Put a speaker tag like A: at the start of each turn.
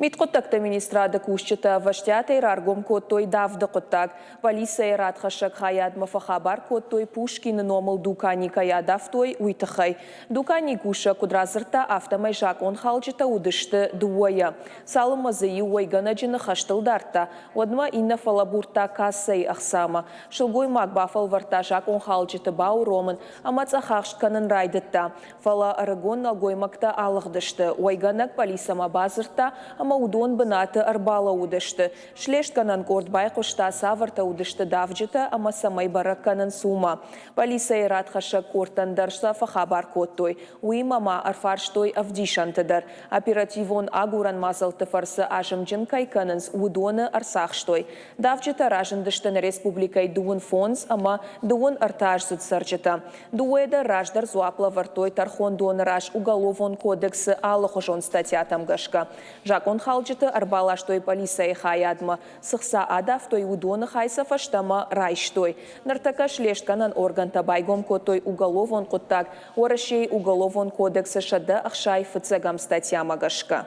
A: Мидхъуыддӕгты министрады кусджытӕ ӕвӕстиатӕй раргом кодтой давды хъуыддаг. Пъӕлицӕйы радхӕссӕг хайадмӕ фӕхабар кодтой, Пушкины номыл дукани кӕй адавтой, уый тыххӕй. Дуканийы кусӕг куыд радзырдта, афтӕмӕй закъонхалджытӕ уыдысты дыууӕйӕ. Цалынмӕ дзы иу уӕйгӕнӕджы ныхӕстыл дардта, уӕдмӕ иннӕ фӕлӕбурдта кассӕйы ӕхцамӕ. Сылгоймаг бафӕлвӕрдта закъонхалджыты бауромын ӕмӕ цъӕхахст кӕнын райдыдта. Фӕлӕ ӕрыгон нӕлгоймӕгтӕ алыгъдысты. Уӕйгӕнӕг пъӕлицӕмӕ бадзырдта ӕмӕ уыдон бынаты ӕрбалӕууыдысты. Слестгӕнӕн къорд байхъуыста, цавӕртӕ уыдысты давджытӕ ӕмӕ цӕмӕй бӕрӕг кӕнынц, уымӕ. Пъӕлицӕйы радхӕссӕг къордтӕн дӕр сӕ фӕхабар кодтой. Уыимӕ ма ӕрфарстой ӕвдисӕнты дӕр. Оперативон агурӕн мадзӕлтты фӕрцы азымджын кӕй кӕнынц, уыдоны ӕрцахстой. Давджытӕ разындысты нӕ республикӕйы 35 ӕмӕ 33 аздзыд цӕрджытӕ. Дыууӕ дӕр раздӕр дзуапп лӕвӕрдтой тӕрхондоны раз Уголовон кодексы алыхуызон статьятӕм гӕсгӕ. Закъонхалджыты ӕрбаластой пъӕлицӕйы хайадмӕ, цы хца адавтой, уыдоны хай сӕ фӕстӕмӕ райстой. Ныртӕккӕ слестгӕнӕн органтӕ байгом кодтой уголовон хъуыддаг Уӕрӕсейы Уголовон кодексы 165-ӕм статьямӕ гӕсгӕ.